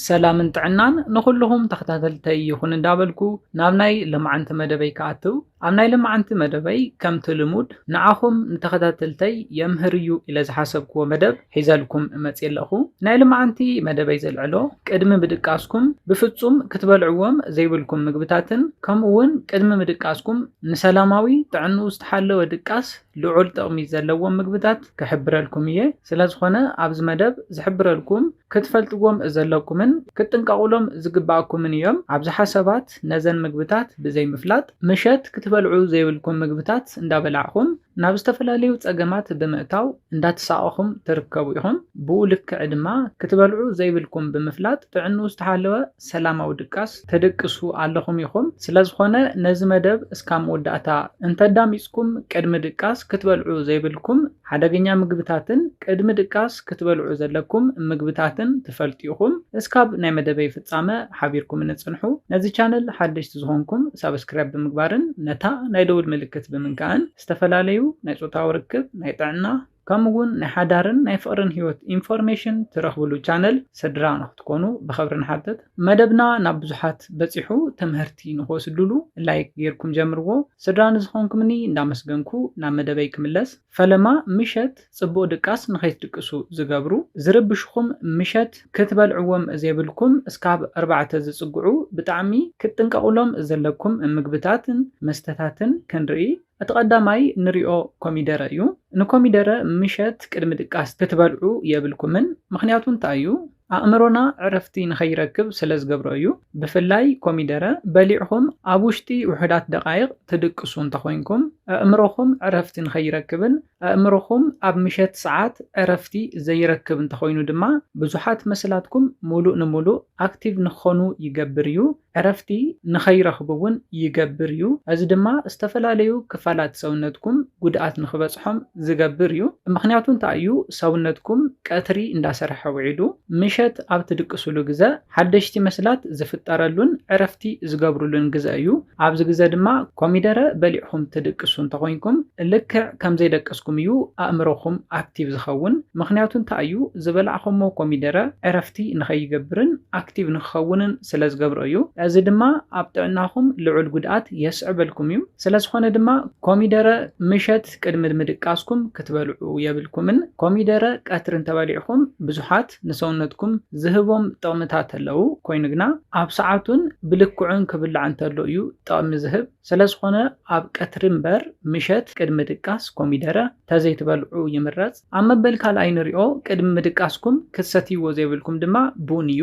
ሰላምን ጥዕናን ንኹልኹም ተኸታተልተይ ይኹን እንዳበልኩ ናብ ናይ ለማዓንቲ መደበይ ክኣትው። ኣብ ናይ ለማዓንቲ መደበይ ከምቲ ልሙድ ንዓኹም ንተኸታተልተይ የምህር እዩ ኢለ ዝሓሰብክዎ መደብ ሒዘልኩም እመጽእ ኣለኹ። ናይ ለማዓንቲ መደበይ ዘልዕሎ ቅድሚ ምድቃስኩም ብፍጹም ክትበልዕዎም ዘይብልኩም ምግብታትን ከምኡ እውን ቅድሚ ምድቃስኩም ንሰላማዊ ጥዕንኡ ዝተሓለወ ድቃስ ልዑል ጥቕሚ ዘለዎም ምግብታት ክሕብረልኩም እየ። ስለ ዝኾነ ኣብዚ መደብ ዝሕብረልኩም ክትፈልጥዎም ዘለኩምን ክትጥንቀቑሎም ዝግባኣኩምን እዮም። ኣብዝሓ ሰባት ነዘን ምግብታት ብዘይ ምፍላጥ ምሸት ክትበልዑ ዘይብልኩም ምግብታት እንዳበላዕኹም ናብ ዝተፈላለዩ ጸገማት ብምእታው እንዳተሳቐኹም ትርከቡ ኢኹም። ብኡ ልክዕ ድማ ክትበልዑ ዘይብልኩም ብምፍላጥ ጥዕንኡ ዝተሓለወ ሰላማዊ ድቃስ ትድቅሱ ኣለኹም ኢኹም። ስለ ዝኾነ ነዚ መደብ እስካብ መወዳእታ እንተዳሚጽኩም ቅድሚ ድቃስ ክትበልዑ ዘይብልኩም ሓደገኛ ምግብታትን ቅድሚ ድቃስ ክትበልዑ ዘለኩም ምግብታትን ትፈልጡ ኢኹም። እስካብ ናይ መደበይ ፍጻመ ሓቢርኩም ንጽንሑ። ነዚ ቻነል ሓደሽቲ ዝኾንኩም ሳብስክራይብ ብምግባርን ነታ ናይ ደውል ምልክት ብምንካእን ዝተፈላለዩ ናይ ጾታዊ ርክብ፣ ናይ ጥዕና ከምኡ እውን ናይ ሓዳርን ናይ ፍቕርን ህይወት ኢንፎርሜሽን ትረኽብሉ ቻነል ስድራ ንክትኮኑ ብኽብሪ ንሓትት። መደብና ናብ ብዙሓት በጺሑ ትምህርቲ ንክወስድሉ ላይክ ጌርኩም ጀምርዎ። ስድራ ንዝኾንኩምኒ እንዳመስገንኩ ናብ መደበይ ክምለስ። ፈለማ ምሸት ጽቡቕ ድቃስ ንኸይትድቅሱ ዝገብሩ ዝርብሽኹም ምሸት ክትበልዕዎም ዘይብልኩም እስካብ ኣርባዕተ ዝጽግዑ ብጣዕሚ ክትጥንቀቑሎም ዘለኩም ምግብታትን መስተታትን ክንርኢ። እቲ ቀዳማይ ንሪኦ ኮሚደረ እዩ። ንኮሚደረ ምሸት ቅድሚ ድቃስ ክትበልዑ የብልኩምን። ምኽንያቱ እንታይ እዩ? ኣእምሮና ዕረፍቲ ንኸይረክብ ስለ ዝገብሮ እዩ። ብፍላይ ኮሚደረ በሊዕኹም ኣብ ውሽጢ ውሑዳት ደቓይቕ ትድቅሱ እንተኾይንኩም፣ ኣእምሮኹም ዕረፍቲ ንኸይረክብን ኣእምሮኹም ኣብ ምሸት ሰዓት ዕረፍቲ ዘይረክብ እንተኾይኑ ድማ ብዙሓት መስላትኩም ሙሉእ ንሙሉእ ኣክቲቭ ንክኾኑ ይገብር እዩ። ዕረፍቲ ንኸይረኽቡ እውን ይገብር እዩ። እዚ ድማ ዝተፈላለዩ ክፋላት ሰውነትኩም ጉድኣት ንኽበጽሖም ዝገብር እዩ። ምኽንያቱ እንታይ እዩ? ሰውነትኩም ቀትሪ እንዳሰርሐ ውዒሉ ምሸት ኣብ ትድቅስሉ ግዘ ሓደሽቲ መስላት ዝፍጠረሉን ዕረፍቲ ዝገብሩሉን ግዘ እዩ። ኣብዚ ግዘ ድማ ኮሚደረ በሊዕኹም ትድቅሱ እንተኾይንኩም ልክዕ ከም ዘይደቀስኩም እዩ ኣእምሮኹም ኣክቲቭ ዝኸውን። ምኽንያቱ እንታይ እዩ? ዝበላዕኹሞ ኮሚደረ ዕረፍቲ ንኸይገብርን ኣክቲቭ ንክኸውንን ስለ ዝገብሮ እዩ። እዚ ድማ ኣብ ጥዕናኹም ልዑል ጉድኣት የስዕበልኩም እዩ። ስለ ዝኾነ ድማ ኮሚደረ ምሸት ቅድሚ ምድቃስኩም ክትበልዑ የብልኩምን። ኮሚደረ ቀትሪ እንተበሊዕኹም ብዙሓት ንሰውነትኩም ዝህቦም ጥቕምታት ኣለዉ። ኮይኑ ግና ኣብ ሰዓቱን ብልክዑን ክብላዕ እንተሎ እዩ ጥቕሚ ዝህብ። ስለ ዝኾነ ኣብ ቀትሪ እምበር ምሸት ቅድሚ ድቃስ ኮሚደረ ተዘይትበልዑ ይምረጽ። ኣብ መበል ካልኣይ ንሪኦ ቅድሚ ምድቃስኩም ክትሰትይዎ ዘይብልኩም ድማ ቡን እዩ።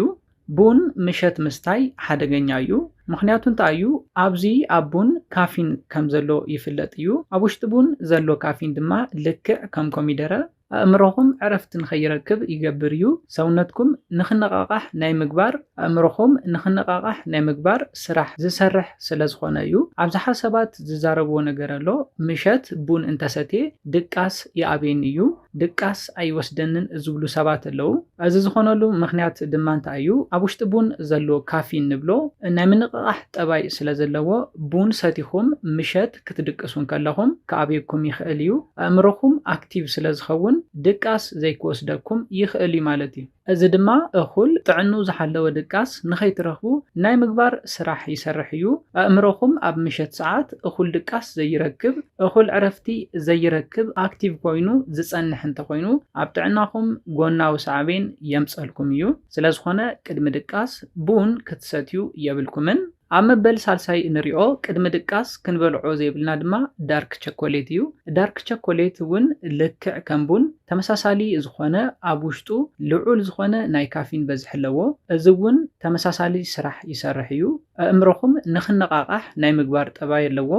ቡን ምሸት ምስታይ ሓደገኛ እዩ። ምኽንያቱ እንታይ እዩ? ኣብዚ ኣብ ቡን ካፊን ከም ዘሎ ይፍለጥ እዩ። ኣብ ውሽጢ ቡን ዘሎ ካፊን ድማ ልክዕ ከም ኮሚደረ ኣእምሮኹም ዕረፍቲ ንኸይረክብ ይገብር እዩ። ሰውነትኩም ንኽነቓቓሕ ናይ ምግባር፣ ኣእምሮኹም ንኽነቓቓሕ ናይ ምግባር ስራሕ ዝሰርሕ ስለ ዝኾነ እዩ። ኣብዝሓ ሰባት ዝዛረብዎ ነገር ኣሎ፣ ምሸት ቡን እንተሰትየ ድቃስ ይኣብየኒ እዩ፣ ድቃስ ኣይወስደንን ዝብሉ ሰባት ኣለዉ። እዚ ዝኾነሉ ምኽንያት ድማ እንታይ እዩ? ኣብ ውሽጢ ቡን ዘሎ ካፊን ንብሎ ናይ ምንቕቓሕ ጠባይ ስለ ዘለዎ ቡን ሰቲኹም ምሸት ክትድቅሱ እንከለኹም ክኣብየኩም ይኽእል እዩ። ኣእምሮኹም ኣክቲቭ ስለ ዝኸውን ድቃስ ዘይክወስደኩም ይኽእል እዩ ማለት እዩ። እዚ ድማ እኹል ጥዕንኡ ዝሓለወ ድቃስ ንኸይትረኽቡ ናይ ምግባር ስራሕ ይሰርሕ እዩ። ኣእምሮኹም ኣብ ምሸት ሰዓት እኹል ድቃስ ዘይረክብ፣ እኹል ዕረፍቲ ዘይረክብ፣ ኣክቲቭ ኮይኑ ዝጸንሕ እንተኾይኑ ኣብ ጥዕናኹም ጎናዊ ሳዕቤን የምጸልኩም እዩ። ስለ ዝኾነ ቅድሚ ድቃስ ቡን ክትሰትዩ የብልኩምን። ኣብ መበል ሳልሳይ እንሪኦ ቅድሚ ድቃስ ክንበልዖ ዘይብልና ድማ ዳርክ ቸኮሌት እዩ። ዳርክ ቸኮሌት እውን ልክዕ ከም ቡን ተመሳሳሊ ዝኾነ ኣብ ውሽጡ ልዑል ዝኾነ ናይ ካፊን በዝሒ ኣለዎ። እዚ እውን ተመሳሳሊ ስራሕ ይሰርሕ እዩ። ኣእምሮኹም ንኽነቓቓሕ ናይ ምግባር ጠባይ ኣለዎ።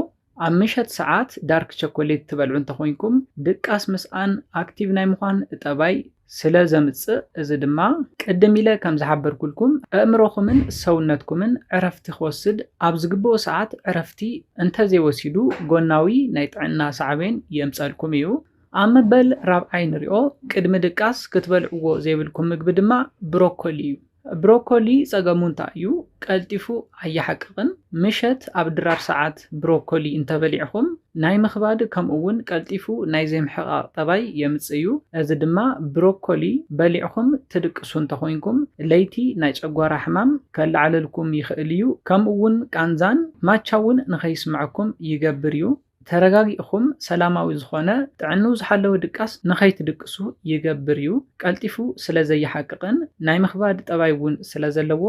ኣብ ምሸት ሰዓት ዳርክ ቸኮሌት ትበልዑ እንተኾይንኩም ድቃስ ምስኣን ኣክቲቭ ናይ ምዃን ጠባይ ስለ ዘምጽእ፣ እዚ ድማ ቅድም ኢለ ከም ዝሓበርኩልኩም ኣእምሮኹምን ሰውነትኩምን ዕረፍቲ ክወስድ ኣብ ዝግብኦ ሰዓት ዕረፍቲ እንተዘይወሲዱ ጎናዊ ናይ ጥዕና ሳዕቤን የምጸልኩም እዩ። ኣብ መበል ራብዓይ ንሪኦ ቅድሚ ድቃስ ክትበልዕዎ ዘይብልኩም ምግቢ ድማ ብሮኮሊ እዩ። ብሮኮሊ ጸገሙ እንታይ እዩ? ቀልጢፉ ኣየሓቅቕን። ምሸት ኣብ ድራር ሰዓት ብሮኮሊ እንተበሊዕኹም ናይ ምኽባድ ከምኡ እውን ቀልጢፉ ናይ ዘይምሕቓቕ ጠባይ የምጽእ እዩ። እዚ ድማ ብሮኮሊ በሊዕኹም ትድቅሱ እንተኾይንኩም ለይቲ ናይ ጨጓራ ሕማም ከለዓለልኩም ይኽእል እዩ። ከምኡ እውን ቃንዛን ማቻ እውን ንኸይስምዐኩም ይገብር እዩ። ተረጋጊእኹም ሰላማዊ ዝኾነ ጥዕንኡ ዝሓለወ ድቃስ ንኸይትድቅሱ ይገብር እዩ። ቀልጢፉ ስለ ዘይሓቅቕን ናይ ምኽባድ ጠባይ እውን ስለ ዘለዎ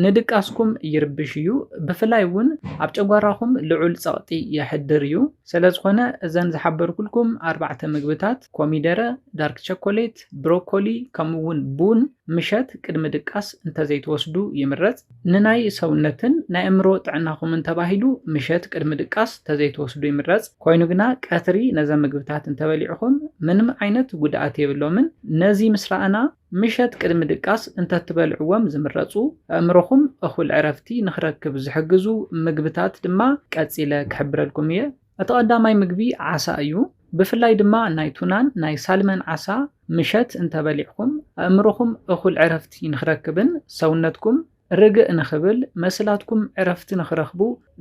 ንድቃስኩም ይርብሽ እዩ። ብፍላይ እውን ኣብ ጨጓራኹም ልዑል ጸቕጢ የሕድር እዩ። ስለ ዝኾነ እዘን ዝሓበርኩልኩም ኣርባዕተ ምግብታት ኮሚደረ፣ ዳርክ ቸኮሌት፣ ብሮኮሊ ከምኡ እውን ቡን ምሸት ቅድሚ ድቃስ እንተዘይትወስዱ ይምረጽ። ንናይ ሰውነትን ናይ ኣእምሮ ጥዕናኹምን ተባሂሉ ምሸት ቅድሚ ድቃስ እንተዘይትወስዱ ይምረጽ። ኮይኑ ግና ቀትሪ ነዘ ምግብታት እንተበሊዕኹም ምንም ዓይነት ጉድኣት የብሎምን። ነዚ ምስ ረኣና ምሸት ቅድሚ ድቃስ እንተትበልዕዎም ዝምረጹ ኣእምሮኹም እኹል ዕረፍቲ ንኽረክብ ዝሕግዙ ምግብታት ድማ ቀጺለ ክሕብረልኩም እየ። እቲ ቀዳማይ ምግቢ ዓሳ እዩ። ብፍላይ ድማ ናይ ቱናን ናይ ሳልመን ዓሳ ምሸት እንተበሊዕኹም ኣእምሮኹም እኹል ዕረፍቲ ንኽረክብን ሰውነትኩም ርግእ ንኽብል መስላትኩም ዕረፍቲ ንኽረኽቡ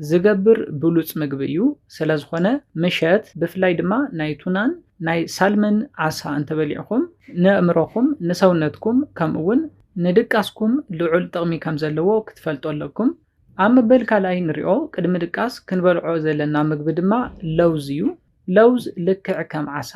ዝገብር ብሉጽ ምግቢ እዩ። ስለ ዝኾነ ምሸት ብፍላይ ድማ ናይ ቱናን ናይ ሳልመን ዓሳ እንተበሊዕኹም ንኣእምሮኹም ንሰውነትኩም ከምኡ እውን ንድቃስኩም ልዑል ጥቕሚ ከም ዘለዎ ክትፈልጡ ኣለኩም። ኣብ መበል ካልኣይ ንሪኦ ቅድሚ ድቃስ ክንበልዖ ዘለና ምግቢ ድማ ለውዝ እዩ። ለውዝ ልክዕ ከም ዓሳ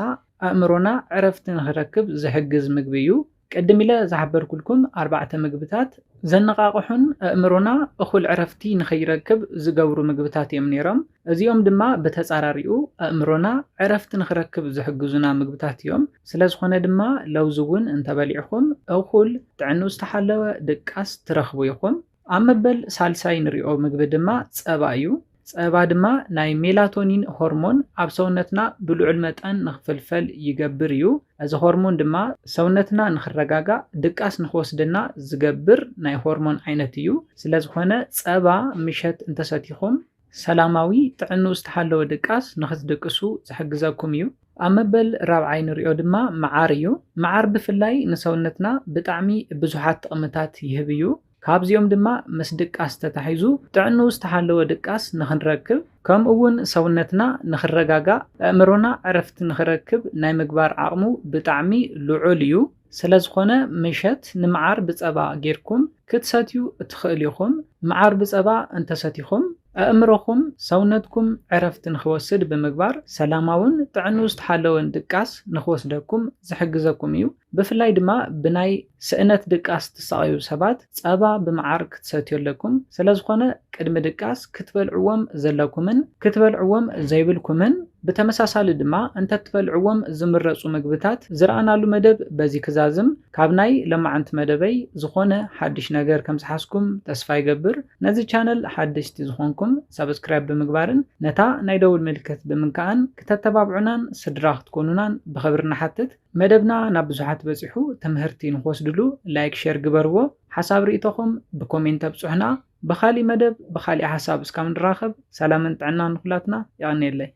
ኣእምሮና ዕረፍቲ ንኽረክብ ዝሕግዝ ምግቢ እዩ። ቅድም ኢለ ዝሓበርኩልኩም ኣርባዕተ ምግብታት ዘነቓቕሑን ኣእምሮና እኹል ዕረፍቲ ንኸይረክብ ዝገብሩ ምግብታት እዮም ነይሮም። እዚኦም ድማ ብተጻራሪኡ ኣእምሮና ዕረፍቲ ንኽረክብ ዝሕግዙና ምግብታት እዮም። ስለ ዝኾነ ድማ ለውዝ እውን እንተበሊዕኹም እኹል ጥዕንኡ ዝተሓለወ ድቃስ ትረኽቡ ኢኹም። ኣብ መበል ሳልሳይ ንሪኦ ምግቢ ድማ ጸባ እዩ። ጸባ ድማ ናይ ሜላቶኒን ሆርሞን ኣብ ሰውነትና ብልዑል መጠን ንኽፍልፈል ይገብር እዩ። እዚ ሆርሞን ድማ ሰውነትና ንኽረጋጋእ ድቃስ ንኽወስደና ዝገብር ናይ ሆርሞን ዓይነት እዩ። ስለ ዝኾነ ጸባ ምሸት እንተሰቲኹም ሰላማዊ ጥዕንኡ ዝተሓለወ ድቃስ ንኽትድቅሱ ዝሕግዘኩም እዩ። ኣብ መበል ራብዓይ ንሪኦ ድማ መዓር እዩ። መዓር ብፍላይ ንሰውነትና ብጣዕሚ ብዙሓት ጥቕምታት ይህብ እዩ። ካብዚኦም ድማ ምስ ድቃስ ተታሒዙ ጥዕንኡ ዝተሓለወ ድቃስ ንኽንረክብ ከምኡ እውን ሰውነትና ንኽረጋጋእ ኣእምሮና ዕረፍቲ ንኽረክብ ናይ ምግባር ዓቕሙ ብጣዕሚ ልዑል እዩ። ስለ ዝኾነ ምሸት ንመዓር ብጸባ ጌርኩም ክትሰትዩ ትኽእሉ ኢኹም። መዓር ብጸባ እንተሰቲኹም ኣእምሮኹም ሰውነትኩም ዕረፍቲ ንኽወስድ ብምግባር ሰላማውን ጥዕንኡ ዝተሓለወን ድቃስ ንኽወስደኩም ዝሕግዘኩም እዩ። ብፍላይ ድማ ብናይ ስእነት ድቃስ ትሳቐዩ ሰባት ጸባ ብመዓር ክትሰትዩ ኣለኩም። ስለ ዝኾነ ቅድሚ ድቃስ ክትበልዕዎም ዘለኩምን ክትበልዕዎም ዘይብልኩምን ብተመሳሳሊ ድማ እንተትበልዕዎም ዝምረጹ ምግብታት ዝረኣናሉ መደብ በዚ ክዛዝም ካብ ናይ ለማዓንቲ መደበይ ዝኾነ ሓድሽ ነገር ከም ዝሓዝኩም ተስፋ ይገብር። ነዚ ቻነል ሓደሽቲ ዝኾንኩም ሳብስክራይብ ብምግባርን ነታ ናይ ደውል ምልክት ብምንካኣን ክተተባብዑናን ስድራ ክትኮኑናን ብኽብሪ ንሓትት። መደብና ናብ ብዙሓት በጺሑ ትምህርቲ ንኽወስድሉ ላይክ ሸር ግበርዎ። ሓሳብ ርእይቶኹም ብኮሜንት ኣብጽሑና። ብኻሊእ መደብ ብኻሊእ ሓሳብ እስካብ ንራኸብ ሰላምን ጥዕናን ንኹላትና። የቐንየለይ።